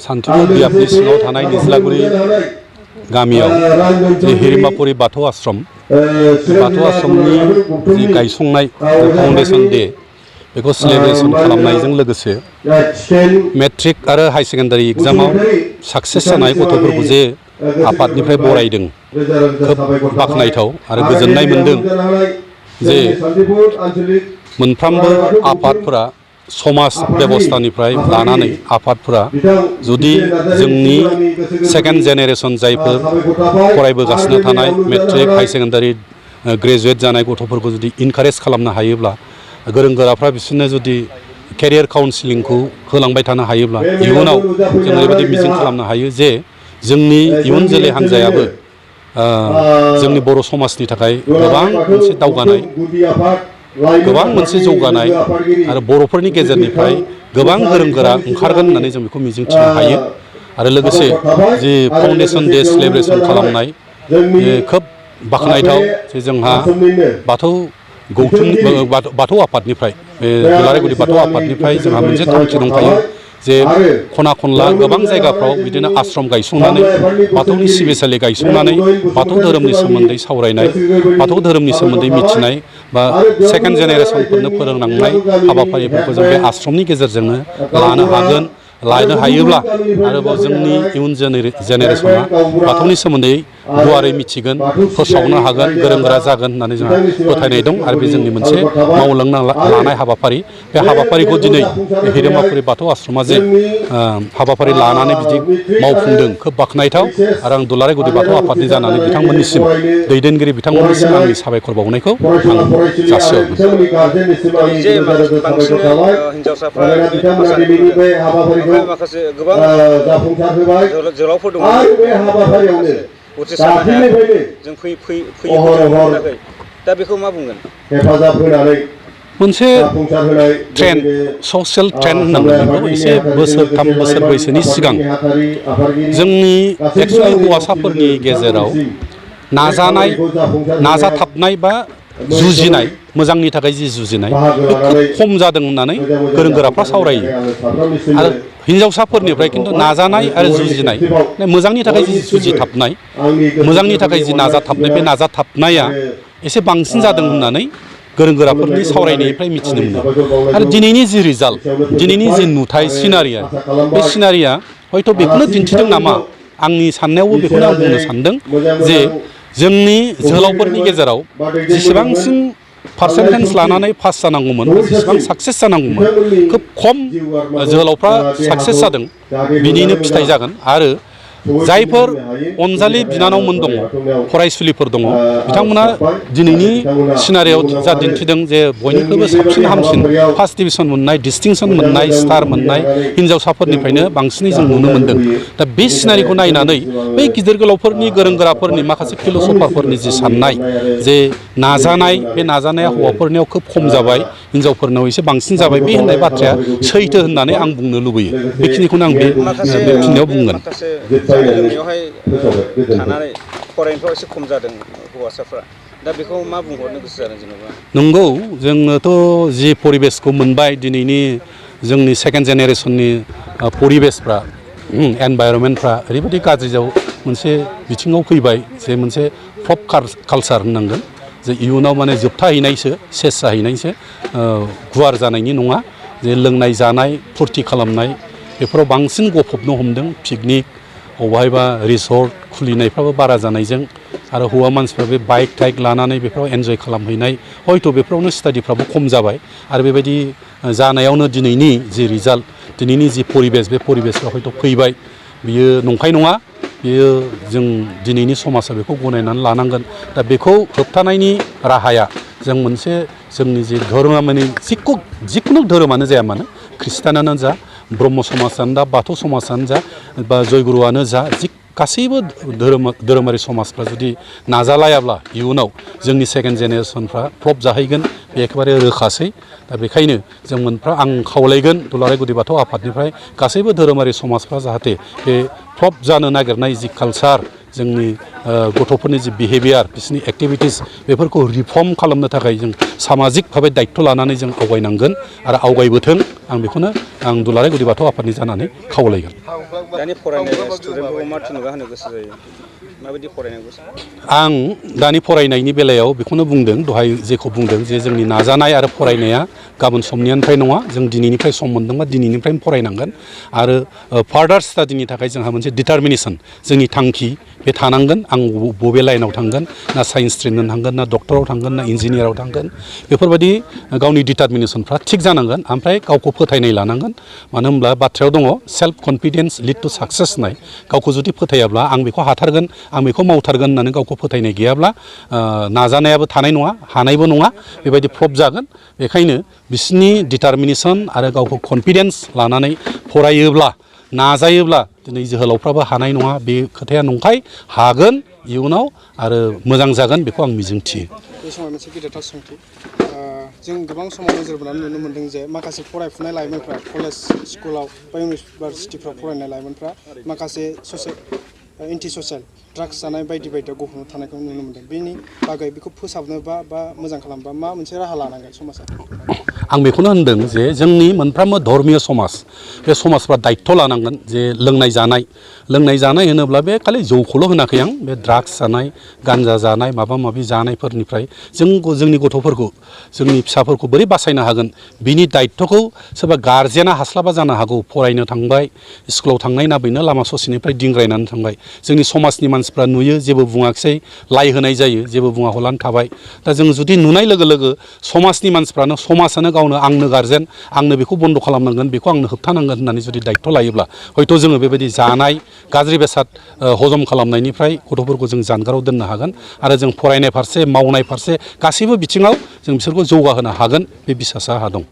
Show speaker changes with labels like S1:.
S1: सान्थिपुर बियाबनि सिङाव थानाय निज्लागुरि गामियाव जे हिरिमापुरि बाथौ आश्रमनि जि गायसंनाय फाउन्डेसन डे बेखौ सेलेब्रेसन खालामनायजों लोगोसे मेट्रिक आरो हाई सेकेन्डारि एग्जामाव साक्सेस जानाय गथ'फोरखौ जे आफादनिफ्राय बरायदों खोब बाख्नायथाव आरो गोजोननाय मोनदों जे मोनफ्रोमबो आफादफोरा समाज बेबस्थानिफ्राय लानानै आफादफोरा जुदि जोंनि सेकेन्ड जेनेरेसन जायफोर फरायबोगासिनो थानाय मेट्रिक हाई सेकेन्डारि ग्रेजुवेट जानाय गथ'फोरखौ जुदि इनकारेज खालामनो हायोब्ला गोरों गोराफ्रा बिसोरनो जुदि केरियार काउन्सिलिंखौ होलांबाय थानो हायोब्ला इयुनाव जों ओरैबायदि मिजिं खालामनो हायो जे जोंनि इयुन जोलै हान्जायाबो जोंनि बर' समाजनि थाखाय गोबां मोनसे दावगानाय गोबां मोनसे जौगानाय आरो बर'फोरनि गेजेरनिफ्राय गोबां गोरों गोरा ओंखारगोन होननानै जों बेखौ मिजिंथिनो हायो आरो लोगोसे जि फाउन्डेसन डे सेलेब्रेसन खालामनाय खोब बाख्नायथाव जे जोंहा बाथौ आफादनिफ्राय बे दुलारायगुरि बाथौ आफादनिफ्राय जोंहा मोनसे थांखि दंखायो जे खना खनला गोबां जायगाफ्राव बिदिनो आश्रम गायसंनानै बाथौनि सिबिसालि गायसंनानै बाथौ धोरोमनि सोमोन्दै सावरायनाय बाथौ धोरोमनि सोमोन्दै मिथिनाय बा सेकेन्ड जेनेरेसनफोरनो फोरोंलांनाय हाबाफारिफोरखौ जों बे आश्रमनि गेजेरजोंनो लानो हायोब्ला आरोबाव जोंनि इयुन जेनेरेसना बाथौनि सोमोन्दै गुवारै मिथिगोन फोसावनो हागोन गोरों गोरा जागोन होननानै जोंहा फोथायनाय दं आरो बे जोंनि मोनसे मावलांनो लानाय हाबाफारि बे हाबाफारिखौ दिनै हिरिमापुरि बाथौ आश्रमा जे हाबाफारि लानानै बिदि मावफुंदों खोब बाख्नायथाव आरो आं दुलारायगुरि बाथौ आफादनि जानानै बिथांमोननिसिम दैदेनगिरि बिथांमोननिसिम आंनि साबायखर बावनायखौ आं जासिहरबाय
S2: माखासे गोबां जोहोलावफोर दङ जों फैयो दा बेखौ मा बुंगोन
S3: हेफाजाब होनानै
S1: मोनसे ट्रेन्ड ससियेल ट्रेन्ड होननांगोन बेखौ एसे बोसोरथाम बोसोरब्रैसोनि सिगां जोंनि एक्सुवेलि हौवासाफोरनि गेजेराव नाजाथाबनाय बा जुजिनाय मोजांनि थाखाय जि जुजिनाय बे खोब खम जादों होननानै गोरों गोराफ्रा सावरायो आरो हिन्जावसाफोरनिफ्राय खिन्थु नाजानाय आरो जुजिनाय मोजांनि थाखाय जि जुजिथाबनाय मोजांनि थाखाय जि नाजाथाबनाय बे नाजाथाबनाया एसे बांसिन जादों होननानै गोरों गोराफोरनि सावरायनायनिफ्राय मिथिनो मोनो आरो दिनैनि जि रिजाल्ट दिनैनि जि नुथाय सिनारिया बे सिनारिया हयथ' बेखौनो दिन्थिदों नामा आंनि साननायावबो बेखौनो आं बुंनो सानदों जे जोंनि जोहोलावफोरनि गेजेराव जेसेबांसिम पार्सेन्टेज लानानै पास जानांगौमोन जेसेबां साक्सेस जानांगौमोन खोब खम जोहोलावफ्रा साक्सेस जादों बिनिनो फिथाइ जागोन आरो जायफोर अनजालि बिनानावमोन दङ फरायसुलिफोर दङ बिथांमोना दिनैनि सिनारियाव जा दिन्थिदों जे बयनिख्रुइबो साबसिन हामसिन फार्स्ट डिभिजन मोननाय डिस्टिंसन मोननाय स्टार मोननाय हिन्जावसाफोरनिफ्रायनो बांसिनै जों नुनो मोन्दों दा बे सिनारिखौ नायनानै बै गिदिर गोलावफोरनि गोरों गोराफोरनि माखासे फिल'सफारफोरनि जि साननाय जे नाजानाय बे नाजानाया हौवाफोरनियाव खोब खम जाबाय हिन्जावफोरनाव एसे बांसिन जाबाय बे होननाय बाथ्राया सैथो होननानै आं बुंनो लुबैयो बेखिनिखौनो आं बे फिननायाव बुंगोन
S2: जोंनियावहाय थानानै फरायनायफ्राव एसे खम जादों हौवासाफ्रा दा बेखौ मा बुंहरनो गोसो जादों जेनेबा
S1: नंगौ जोङोथ' जि परिबेसखौ मोनबाय दिनैनि जोंनि सेकेन्ड जेनेरेसननि परिबेसफ्रा एनभाइरनमेन्टफ्रा ओरैबायदि गाज्रि मोनसे बिथिङाव फैबाय जे मोनसे पप कालचार होननांगोन जे इयुनाव माने जोबथाहैनायसो सेस जाहैनायसो गुवार जानायनि नङा जे लोंनाय जानाय फुरथि खालामनाय बेफोराव बांसिन गफबनो हमदों पिकनिक अबहायबा रिसर्ट खुलिनायफ्राबो बारा जानायजों आरो हौवा मानसिफ्रा बे बाइक थाइक लानानै बेफोराव एन्जय खालामहैनाय हयथ' बेफोरावनो स्टाडिफ्राबो खम जाबाय आरो बेबायदि जानायावनो दिनैनि जि रिजाल्ट दिनैनि जि परिबेस बे परिबेसफ्रा हयथ' फैबाय बियो नंखाय नङा बियो जों दिनैनि समाजा बेखौ गनायनानै लानांगोन दा बेखौ होबथानायनि राहाया जों मोनसे जोंनि जि धोरोमा माने जिखुनु धोरोमानो जाया मानो ख्रिस्टानानो जा ब्रह्म समाजानो जा बाथौ समाजानो जा बा जयगुरुआनो जा गासैबो धोरोमारि समाजफ्रा जुदि नाजालायाब्ला इयुनाव जोंनि सेकेन्ड जेनेरेसनफ्रा फ्लप जाहैगोन बे एखेबारे रोखासै दा बेखायनो जों आं खावलायगोन दुलारायगुरि बाथौ आफादनिफ्राय गासैबो धोरोमारि समाजफ्रा जाहाथे बे फ्लप जानो नागिरनाय जि कालचार जोंनि गथ'फोरनि जि बिहेभियार बिसोरनि एक्टिभिटिस बेफोरखौ रिफर्म खालामनो थाखाय जों सामाजिक भाबै दायित्व लानानै जों आवगायनांगोन आरो आवगायबोथों आं बेखौनो आं दुलाराय गुदि बाथौ आफादनि जानानै खावलायगोन।
S2: दानि फरायनाय स्टुडेन्टफोरखौ मा थुलुंगा होनो गोसो जायो माबायदि फरायनांगौ?
S1: आं दानि फरायनायनि बेलायाव बेखौनो बुंदों दहाय जेखौ बुंदों जे जोंनि नाजानाय आरो फरायनाया गाबोन समनिफ्राय नङा जों दिनैनिफ्राय सम मोनदोंबा दिनैनिफ्रायनो फरायनांगोन आरो फार्दार स्टाडिनि थाखाय जोंहा मोनसे डिटारमिनेसन जोंनि थांखि बे थानांगोन आं बबे लाइनाव थांगोन ना साइन्स स्ट्रिमजों थांगोन ना डक्टराव थांगोन ना इन्जिनियाराव थांगोन बेफोरबायदि गावनि डिटारमिनेसनफ्रा थिग जानांगोन ओमफ्राय गावखौ फोथायनाय लानांगोन मानो होनब्ला बाथ्रायाव दङ self confidence lead to success होननाय गावखौ जुदि फोथायाब्ला आं बेखौ हाथारगोन आं बेखौ मावथारगोन होननानै गावखौ फोथायनाय गैयाब्ला नाजानायाबो थानाय नङा हानायबो नङा बेबायदि फ्लप जागोन बेखायनो बिसोरनि डिटारमिनेसन आरो गावखौ कनफिडेन्स लानानै फरायोब्ला नाजायोब्ला दिनै जोहोलावफ्राबो हानाय नङा बे खोथाया नंखाय हागोन इयुनाव आरो मोजां जागोन बेखौ आं मिजिंथियो।
S3: बे समाव मोनसे गेदेरथार सोंथि जों गोबां समाव नोजोर बोनानै नुनो मोन्दों जे माखासे फरायफुनाय लाइमोनफ्रा कलेज स्कुलाव बा इउनिभारसिटिफ्राव फरायनाय लाइमोनफ्रा माखासे एन्टि ससियेल ड्राग्स जानाय बायदि बायदियाव गफबना थानायखौ नुनो मोन्दों बेनि बागै बेखौ फोसाबनोबा बा मोजां खालामबा मा मोनसे राहा लानांगोन समाजा?
S1: आं बेखौनो होनदों जे जोंनि मोनफ्रोमबो धर्मीय समाज बे समाजफ्रा दायित्व लानांगोन जे लोंनाय जानाय होनोब्ला बे खालि जौखौल' होनाखै आं बे ड्राग्स जानाय गान्जा जानाय माबा माबि जानायफोरनिफ्राय जोंनि गथ'फोरखौ जोंनि फिसाफोरखौ बोरै बासायनो हागोन बिनि दायित्वखौ सोरबा गारजेना हास्लाबा जानो हागौ फरायनो थांबाय स्कुलाव थांनाय नाबैनो लामा ससेनिफ्राय दिंग्रायनानै थांबाय जोंनि समाजनि मानसिफ्रा नुयो जेबो बुङाखिसै लाइ होनाय जायो जेबो बुङाहलानो थाबाय दा जों जुदि नुनाय लोगो लोगो समाजनि मानसिफ्रानो समाजानो गावनो आंनो गारजेन आंनो बेखौ बन्द' खालामनांगोन बेखौ आंनो होबथानांगोन होननानै जुदि दायित्व लायोब्ला हयथ' जोङो बेबायदि जानाय गाज्रि बेसाद हजम खालामनायनिफ्राय गथ'फोरखौ जों जानगाराव दोननो हागोन आरो जों फरायनाय फारसे मावनाय फारसे गासैबो बिथिङाव जों बिसोरखौ जौगाहोनो हागोन बे बिसासा आंहा दं।